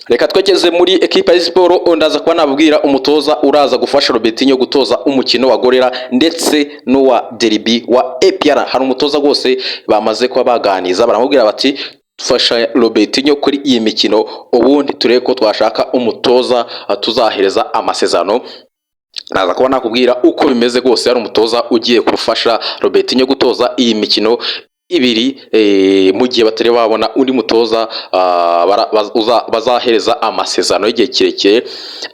Reka twegeze muri ekipa ya siporo. Ndaza kuba nababwira umutoza uraza gufasha Robertinho gutoza umukino wa Gorilla ndetse n'uwa derby wa APR. Hari umutoza rwose bamaze kuba baganiza, baramubwira bati: "Fasha Robertinho kuri iyi mikino, ubundi turebe ko twashaka umutoza tuzahereza amasezerano." Naza kuba nakubwira uko bimeze rwose. Hari umutoza ugiye gufasha Robertinho gutoza iyi mikino ibiri mu gihe batari babona undi mutoza bazahereza amasezerano y'igihe kirekire.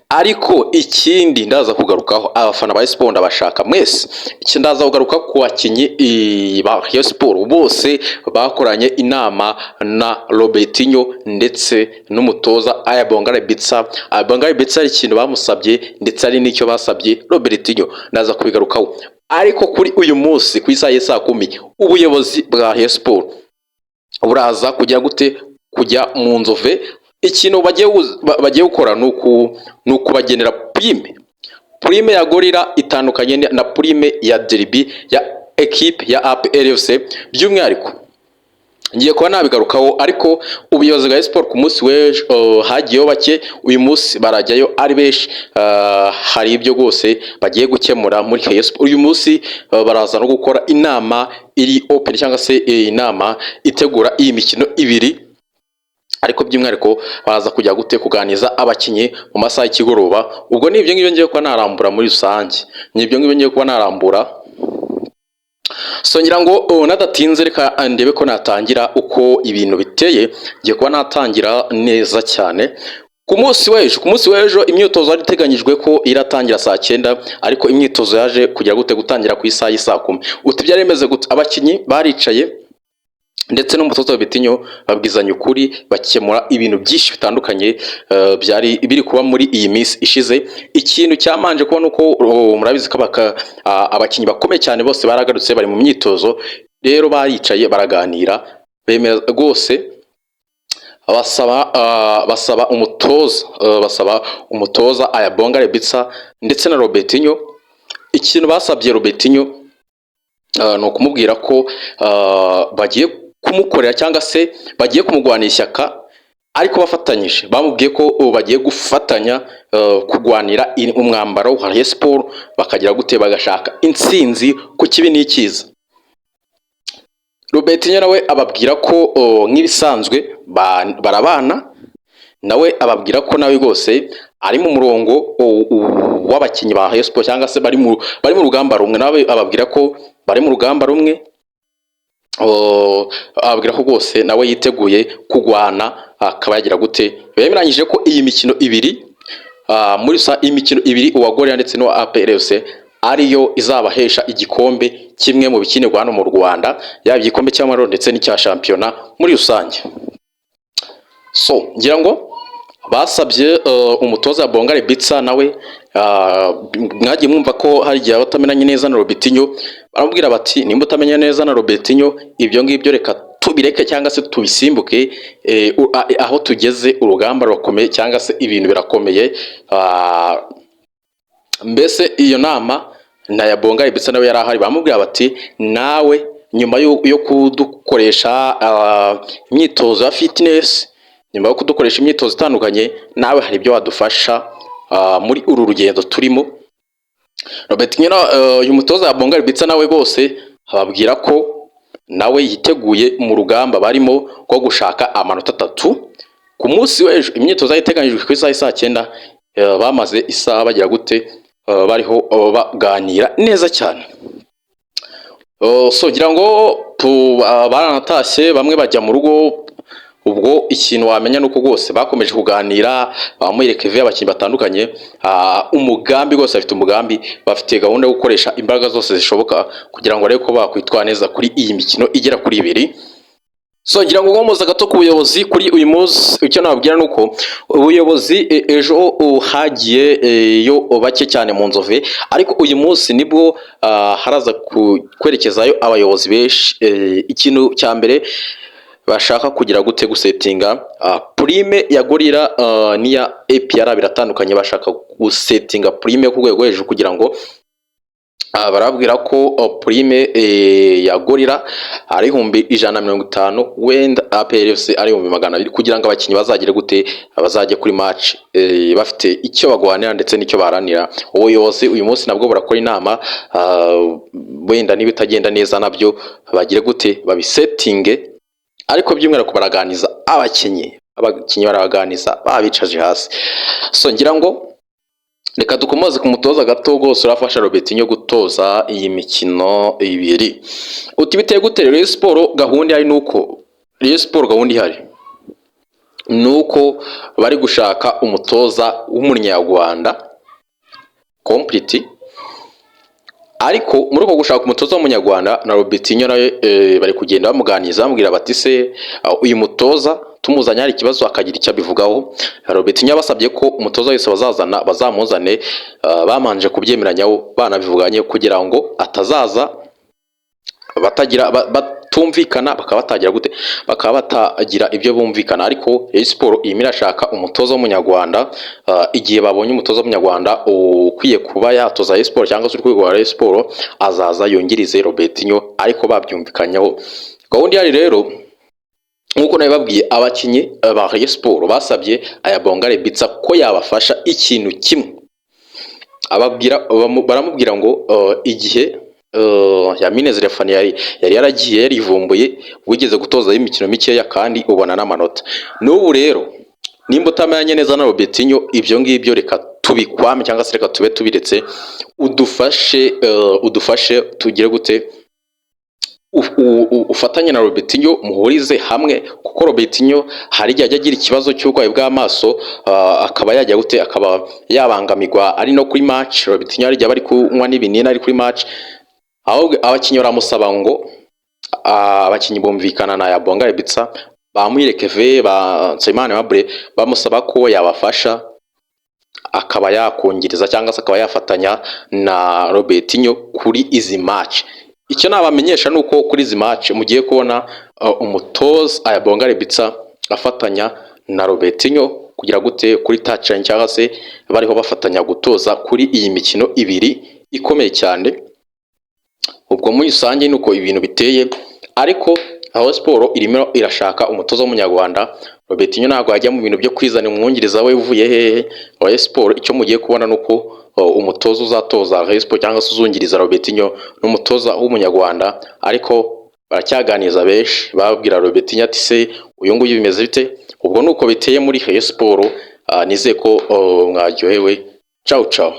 Ariko ikindi ndaza kugarukaho, abafana ba siporo ndabashaka mwese, iki ndaza kugaruka ku bakinnyi ba Rayon Sport bose bakoranye inama na Robertinho ndetse n'umutoza Ayabonga Lebitsa. Ayabonga Lebitsa hari ikintu bamusabye, ndetse hari n'icyo basabye Robertinho, ndaza kubigarukaho. Ariko kuri uyu munsi ku isaha y'i 10:00, ubuyobozi bwa Rayon Sport buraza kujya gute? Kujya mu Nzove. Ikintu bagiye gukora ni ukubagenera prime. Prime ya Gorilla itandukanye na prime ya derby ya ekipe ya APR FC. By'umwihariko ngiye kuba nabigarukaho. Ariko ubuyobozi bwa siporo ku munsi w'ejo hagiyeho bake, uyu munsi barajyayo ari benshi. Hari ibyo rwose bagiye gukemura muri Rayon Sport. Uyu munsi baraza no gukora inama iri open, cyangwa se inama itegura iyi mikino ibiri. Ariko by'umwihariko baraza kujya gute? Kuganiza abakinnyi mu masaha y'ikigoroba. Ubwo ni ibyo ngibyo ngiye kuba narambura muri rusange, ni ibyo ngibyo ngiye kuba narambura. So ngira ngo nadatinze, reka ndebe ko natangira uko ibintu biteye. Ngiye kuba natangira neza cyane ku munsi w'ejo. Ku munsi w'ejo imyitozo yari iteganyijwe ko iratangira saa 9, ariko imyitozo yaje kujya gute? Gutangira ku isaha y'i 10:00. Uti byari bimeze gute? Abakinnyi baricaye ndetse n'umutoza Robertinho, babwizanya ukuri, bakemura ibintu byinshi bitandukanye byari biri kuba muri iyi minsi ishize. Ikintu cyamanje kuba nuko murabizi ko abakinnyi bakomeye cyane bose baragarutse, bari mu myitozo. Rero baricaye baraganira, bemera rwose, basaba umutoza Ayabonga Lebitsa ndetse na Robertinho. Ikintu basabye Robertinho ni ukumubwira ko bagiye kumukorera, cyangwa se bagiye kumugwanira ishyaka, ariko bafatanyije. Bamubwiye ko bagiye gufatanya kurwanira umwambaro wa Rayon Sport, bakagira gute? Bagashaka intsinzi ku kibi n'ikiza. Robertinho nawe ababwira ko nk'ibisanzwe barabana, nawe ababwira ko nawe rwose ari mu murongo w'abakinnyi ba Rayon Sport, cyangwa se bari mu rugamba rumwe. Nawe ababwira ko bari mu rugamba rumwe, ababwira ko rwose nawe yiteguye kurwana, akaba yagira gute? Bemeranyije ko iyi mikino ibiri muri imikino ibiri, uwa Gorilla ndetse n'uwa APR FC, ariyo izabahesha igikombe kimwe mu bikinirwa hano mu Rwanda, yaba igikombe cy'amahoro ndetse n'icya shampiyona muri rusange. So ngira ngo basabye umutoza Bonga Lebitsa, nawe mwagiye mwumva ko hari igihe aba atamenyanye neza na Robertinho. Baramubwira bati: "Nimba utamenya neza na Robertinho, ibyo ngibyo reka tubireke cyangwa se tubisimbuke. Aho tugeze urugamba rurakomeye, cyangwa se ibintu birakomeye." Mbese iyo nama na ya Bonga Lebitsa nawe yari ahari. Baramubwira bati: "Nawe nyuma yo kudukoresha imyitozo ya fitness, nyuma yo kudukoresha imyitozo itandukanye, nawe hari ibyo wadufasha muri uru rugendo turimo." Robertinho, uyu mutoza wa Bonga Lebitsa, nawe rwose ababwira ko nawe yiteguye mu rugamba barimo rwo gushaka amanota atatu. Ku munsi w'ejo imyitozo yari iteganyijwe ku isaha y'i 9:00, bamaze isaha bagira gute? Bariho baganira neza cyane. So ngira ngo baranatashye, bamwe bajya mu rugo. Ubwo ikintu wamenya ni uko rwose bakomeje kuganira, bamwereka ivi abakinnyi batandukanye umugambi rwose bafite, umugambi bafite, gahunda yo gukoresha imbaraga zose zishoboka kugira ngo barebe ko bakwitwara neza kuri iyi mikino igera kuri ibiri. So ngira ngo nkomoza gato ku buyobozi kuri uyu munsi, icyo nababwira ni uko ubuyobozi ejo hagiye yo bake cyane mu Nzove, ariko uyu munsi nibwo haraza kwerekezayo abayobozi benshi. Ikintu cya mbere bashaka kugira gute? Gusetinga prime ya Gorilla n'iya APR biratandukanye. Bashaka gusetinga prime ku rwego rwo hejuru kugira ngo Barababwira ko prime ya Gorilla ari 150,000, wenda APR FC ari 200,000, kugira ngo abakinnyi bazagire gute? Bazajye kuri match bafite icyo bagwanira ndetse n'icyo baharanira. Ubuyobozi uyu munsi nabwo burakora inama, wenda niba itagenda neza nabyo bagire gute? Babisetinge. Ariko by'umwihariko baraganiza abakinnyi, barabaganiza babicaje hasi. So ngira ngo reka dukomoze ku mutoza gato rwose urafasha Robertinho gutoza iyi mikino ibiri. Uti biteye gute? Rayon Sport gahunda ihari nuko, Rayon Sport gahunda ihari ni uko bari gushaka umutoza w'umunyarwanda complete. Ariko muri uko gushaka umutoza w'umunyarwanda, na Robertinho nawe bari kugenda bamuganiriza, bamubwira bati: "Se uyu mutoza tumuzanye hari ikibazo?" Akagira icyo abivugaho. Robertinho yabasabye ko umutoza wese bazazana bazamuzane bamanje kubyemeranyaho, banabivuganye, kugira ngo atazaza batagira batumvikana, bakaba batagira gute? Bakaba batagira ibyo bumvikana. Ariko Rayon Sport irimo irashaka umutoza w'umunyarwanda. Igihe babonye umutoza w'umunyarwanda ukwiye kuba yatoza Rayon Sport cyangwa se urwego rwa Rayon Sport, azaza yungirize Robertinho, ariko babyumvikanyeho. Gahunda ihari rero, nk'uko nabibabwiye, abakinnyi ba Rayon Sport basabye Ayabonga Lebitsa ko yabafasha ikintu kimwe. Ababwira, baramubwira ngo igihe Yamine Zelfani yari yaragiye yarivumbuye, wigeze gutozaho imikino mikeya kandi ubona n'amanota. N'ubu rero nimba utamenyanye neza na Robertinho, ibyo ngibyo reka tubikwame cyangwa se reka tube tubiretse, udufashe tugire gute? Ufatanye na Robertinho, muhurize hamwe, kuko Robertinho hari igihe ajya agira ikibazo cy'uburwayi bw'amaso, akaba yajya gute? Akaba yabangamirwa ari no kuri match. Robertinho hari igihe aba ari kunywa n'ibinini ari kuri match. Ahubwo abakinnyi baramusaba ngo, abakinnyi bumvikana na Yabonga Lebitsa, ba Muhire Kevin, ba Nsabimana Aimable, bamusaba ko yabafasha akaba yakungiriza cyangwa se akaba yafatanya na Robertinho kuri izi match. Icyo nabamenyesha ni uko kuri izi match mugiye kubona umutoza Ayabonga Lebitsa afatanya na Robertinho kugira gute? Kuri touchline, cyangwa se bariho bafatanya gutoza kuri iyi mikino ibiri ikomeye cyane. Ubwo muri rusange ni uko ibintu biteye. Ariko aho siporo irimo irashaka umutoza w'umunyarwanda, Robertinho ntabwo yajya mu bintu byo kwizana umwungiriza we uvuye hehe. Rayon Sport icyo mugiye kubona ni uko umutoza uzatoza Rayon Sport cyangwa se uzungiriza Robertinho n'umutoza w'umunyarwanda. Ariko baracyaganiriza benshi, babwira Robertinho ati: "Se uyu nguyu bimeze bite?" Ubwo ni uko biteye muri Rayon Sport. Nizeye ko mwaryohewe. Ciao ciao.